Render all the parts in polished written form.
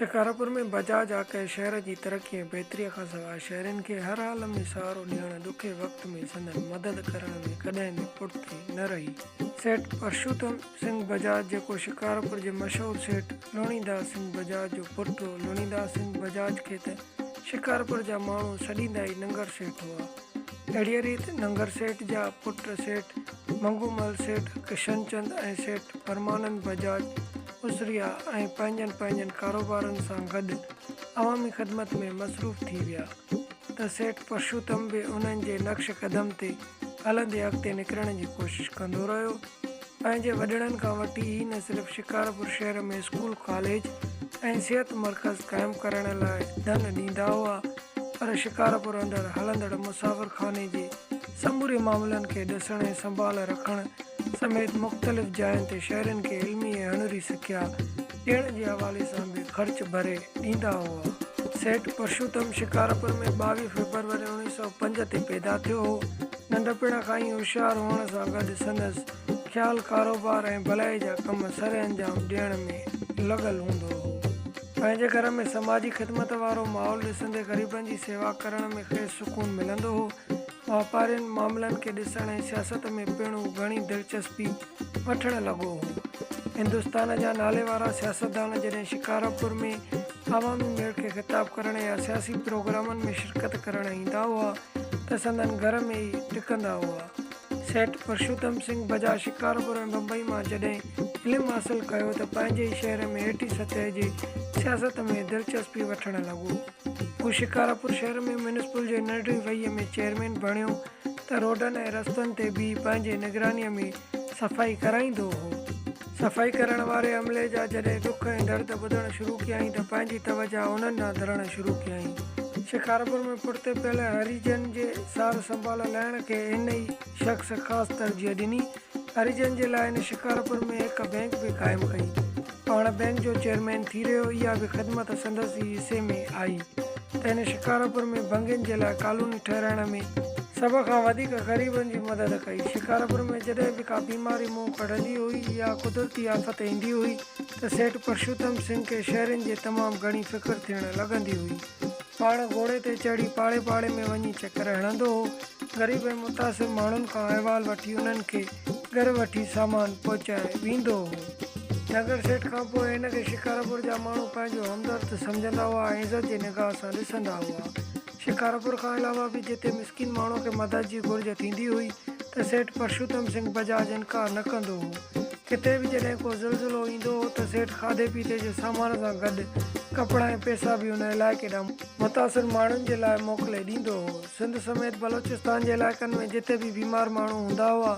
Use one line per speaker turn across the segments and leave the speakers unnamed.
شڪارپور ۾ بجاج آڪهه شهر جي ترقي ۽ بهتري کانسواء شهرين کي هر حال ۾ سهارو ڏيڻ ڏکي وقت ۾ سندن مدد ڪرڻ ۾ ڪڏهن به پٺتي نه رهي. سيٺ پرشوتم سنگهه بجاج جيڪو شڪارپور جي مشهور سيٺ لوڻيداس سنگهه بجاج جو پٽ هو، لوڻيداس سنگهه بجاج کي ته شڪارپور جا ماڻهو سڏيندا ئي ننگر سيٺ هئا. اهڙيء ريت ننگر سيٺ جا پٽ سيٺ منگهومل، سيٺ ڪشنچند ۽ سيٺ پرمانند بجاج اسريا ۽ پنهنجن پنهنجن ڪاروبارن سان گڏ عوامي خدمت ۾ مصروف ٿي ويا ته سيٺ پرشوتم به انهن جي نقش قدم تي هلندي اڳتي نڪرڻ جي ڪوشش ڪندو رهيو. پنهنجي وڏڙن کان وٺي هي نه صرف شڪارپور شهر ۾ اسڪول، ڪاليج ۽ صحت مرڪز قائم ڪرڻ لاء ڌن ڏيندا هئا پر شڪارپور اندر هلندڙ مسافر خاني جي سموري معاملن کي ڏسڻ ۽ سنڀال رکڻ سميت مختلف جاين تي شهرين کي علمي ۽ هنري سکيا ڏيڻ جي حوالي سان به خرچ ڀري ڏيندا هئا. سيٺ پرشوتم شڪارپور ۾ 22 فيبروري 1905 تي پيدا ٿيو هو. ننڍپڻ کان ئي هوشيار هئڻ سان گڏ سندس خيال ڪاروبار ۽ ڀلائي جا ڪم سرانجام ڏيڻ ۾ لڳل هوندو هو. پنهنجي گهر ۾ سماجي خدمت وارو ماحول ڏسندي غريبن جي سيوا ڪرڻ ۾ کيس سڪون ملندو هو. واپارين معاملن کي ڏسڻ ۽ سياست ۾ پڻ هو گهڻي دلچسپي وٺڻ لڳو هو. هندستان جا ناليوارا سياستدان جڏهن شڪارپور ۾ عوامي ميڙ کي خطاب ڪرڻ يا سياسي پروگرامن ۾ شرڪت ڪرڻ ايندا هئا ته سندن گهر ۾ ئي ٽڪندا هئا. سيٺ پرشوتم سنگهه بجاج شڪارپور ۽ بمبئي مان جڏهن علم حاصل ڪيو ته پنهنجي ئي شهر ۾ هيٺين سطح جي سياست ۾ دلچسپي وٺڻ لڳو. هو شڪارپور شهر ۾ ميونسپل جي ننڍڙي وهيء ۾ چيئرمين بڻيو ته روڊن ۽ رستن تي بيهي پنهنجي نگرانيء ۾ صفائي ڪرائيندو هو. صفائي ڪرڻ واري عملي جا جڏهن ڏک ۽ درد ٻڌڻ شروع ڪيائين ته پنهنجي توجهه انهن ڏانهن ڌرڻ شروع ڪيائين. شڪارپور ۾ پٺتي پيل هريجن جي سار سنڀال لهڻ کي هن ئي شخص خاص ترجيح ڏني. هريجن جي لاء هن شڪارپور ۾ هڪ بئنڪ به قائم ڪئي. پاڻ بئنڪ جو چيئرمين ٿي رهيو، اها به خدمت سندس ئي حصي ۾ آئي ته هن شڪارپور ۾ ڀنگين جي لاء ڪالوني ٺهرائڻ ۾ سڀ کان وڌيڪ غريبن جي مدد ڪئي. شڪارپور ۾ جڏهن به ڪا بيماري منهن ڪڍندي هئي يا قدرتي آفت ايندي هئي ته سيٺ پرشوتم سنگهه کي شهرين جي تمام گهڻي فڪر ٿيڻ لڳندي هئي. پاڻ گهوڙي تي چڙهي پاڙي پاڙي ۾ وڃي چڪر هڻندو هو. غريب ۽ متاثر ماڻهن کان احوال وٺي انهن کي گهر وٺي سامان پهچائي ويندو هو. نگر سيٺ کان پوء هن کي شڪارپور جا ماڻهو پنهنجو همدرد سمجهندا هئا ۽ عزت جي نگاهه سان ڏسندا هئا. شڪارپور کان علاوه به جتي مسڪين ماڻهوء کي مدد جي گهرج ٿيندي هئي ته سيٺ پرشوتم سنگهه بجاج انڪار نه ڪندو هو. ڪٿي به جڏهن ڪو زلزلو ايندو هو ته سيٺ کاڌي پيتي جي سامان سان گڏ ڪپڙا ۽ پئسا به ان علائقي ڏانهن متاثر ماڻهن جي لاء موڪلي ڏيندو هو. سنڌ سميت بلوچستان جي علائقن ۾ جتي به بيمار ماڻهو هوندا هئا،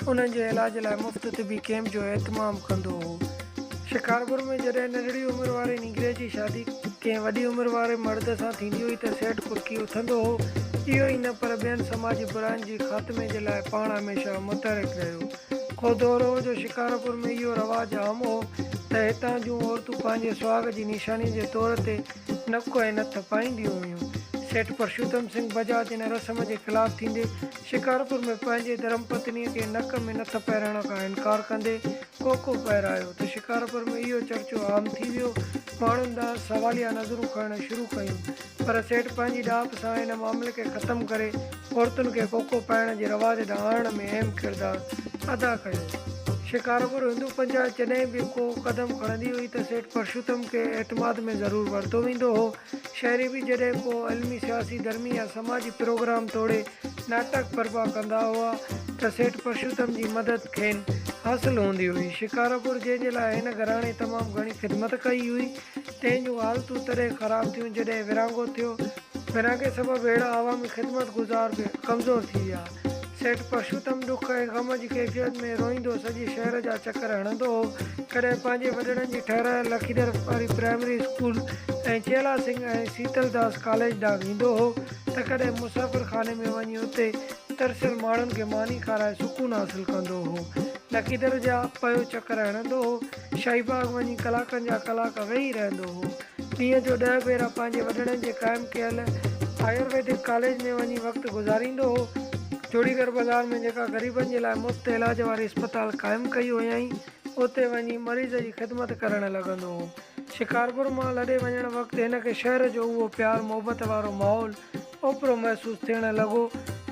انهن جي علاج لاء مفت طبي ڪئمپ جو اهتمام ڪندو هو. شڪارپور ۾ جڏهن ننڍڙي عمر واري نينگريء جي شادي ڪنهن وڏي عمر واري مرد سان ٿيندي هئي ته سيٺ ڪرڪي اٿندو هو. اهو ئي نه پر ٻين سماجي براين جي خاتمي جي لاء پاڻ هميشه متحرڪ رهيو. ڪو دور هو جو شڪارپور ۾ اهو رواج عام هو ته هتان جون عورتون پنهنجي سهاڳ جي نشانيء جي طور تي نڪ ۽ نٿ پائينديون هيون. سيٺ پرشوتم سنگهه بجاج ان رسم جي خلاف ٿيندي شڪارپور ۾ پنهنجي ڌرم پتنيء کي نڪ ۾ نٿ پهرائڻ کان انڪار ڪندي ڪوڪو پهرايو ته شڪارپور ۾ اهو چرچو عام ٿي ويو. ماڻهن ڏانهس سواليا نظرون کڻڻ شروع ڪيون. پر سيٺ پنهنجي ڏاهپ سان ان معاملي کي ختم ڪري عورتن کي ڪوڪو پائڻ جي رواج ڏانهن آڻڻ ۾ اهم ڪردار ادا ڪيو. شڪارپور هندو پنچائت جڏهن به ڪو قدم کڻندي هئي ته سيٺ پرشوتم کي اعتماد ۾ ضرور ورتو ويندو هو. شهري به جڏهن ڪو علمي، سياسي، ڌرمي يا سماجي پروگرام توڙي ناٽڪ برپا ڪندا هئا ته سيٺ پرشوتم جي مدد کين حاصل هوندي هئي. شڪارپور جنهن جي لاء هن گهراڻي تمام گهڻي خدمت ڪئي هئي، تنهن جون حالتون تڏهن خراب ٿيون جڏهن ورهاڱو ٿيو. ورهاڱي سبب اهڙا عوامي خدمت گذار به ڪمزور ٿي ويا. سيٺ پرشوتم ڏک ۽ غم جي ڪيفيت ۾ روئيندو سڄي شهر جا چڪر هڻندو هو. ڪڏهن پنهنجي وڏڙن جي ٺهرايل لکيدر واري پرائمري اسڪول ۽ چيلا سنگهه ۽ سيتل داس ڪاليج ڏانهن ويندو هو ته ڪڏهن مسافر خاني ۾ وڃي اتي ترسيل ماڻهن کي ماني کارائي سڪون حاصل ڪندو هو. لکيدر جا پيو چڪر هڻندو هو. شاهي باغ وڃي ڪلاڪن جا ڪلاڪ ويهي رهندو هو. ڏينهن جو ڏهه ڀيرا پنهنجي وڏڙن جي قائم ڪيل آيورويدڪ ڪاليج ۾ وڃي وقت گذاريندو هو. جوڙيگر بازار ۾ جيڪا غريبن جي لاء مفت علاج واري اسپتال قائم ڪئي هيائين، اتي وڃي مريض جي خدمت ڪرڻ لڳندو هو. شڪارپور مان لڏي وڃڻ وقت هن کي شهر جو اهو پيار محبت وارو ماحول اوپرو محسوس ٿيڻ لڳو.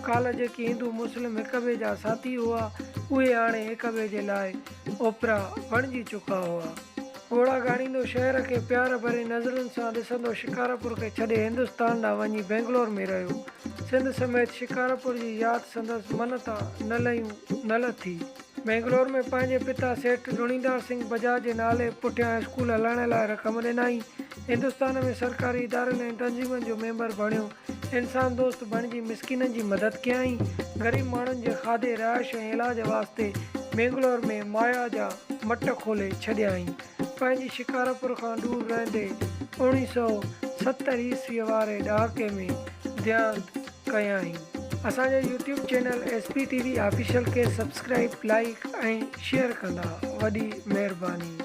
ڪالهه جيڪي هندو مسلم هڪ ٻئي جا ساٿي هئا، اهي هاڻي هڪ ٻئي جي لاء اوپرا بڻجي چڪا هئا. ڳوڙها ڳاڙيندو شهر کي پيار ڀري نظرن سان ڏسندو شڪارپور کي ڇڏي هندستان ڏانهن وڃي بينگلور ۾ رهيو. سنڌ سميت شڪارپور جي ياد سندس من تان نه لهيون نه لٿي. بينگلور ۾ پنهنجي پتا سيٺ لڻيدار سنگهه بجاج جي نالي پٺيان اسڪول هلائڻ لاء رقم ڏنائين. هندستان ۾ سرڪاري ادارن ۽ تنظيمن جو ميمبر بڻيو. انسان دوست بڻجي مسڪينن جي مدد ڪيائين. غريب ماڻهن جي کاڌي، رهائش ۽ علاج واسطي بينگلور ۾ مايا جا مٽ کولي ڇڏيائين. پنهنجي شڪارپور کان ڏور رهندي 1970 عيسويء واري ڏهاڪي ۾ ديانت ڪيائين. اسان جي YouTube channel S P T V official کي سبسڪرائيب، لائيڪ ۽ شيئر ڪندا. وڏي مهرباني.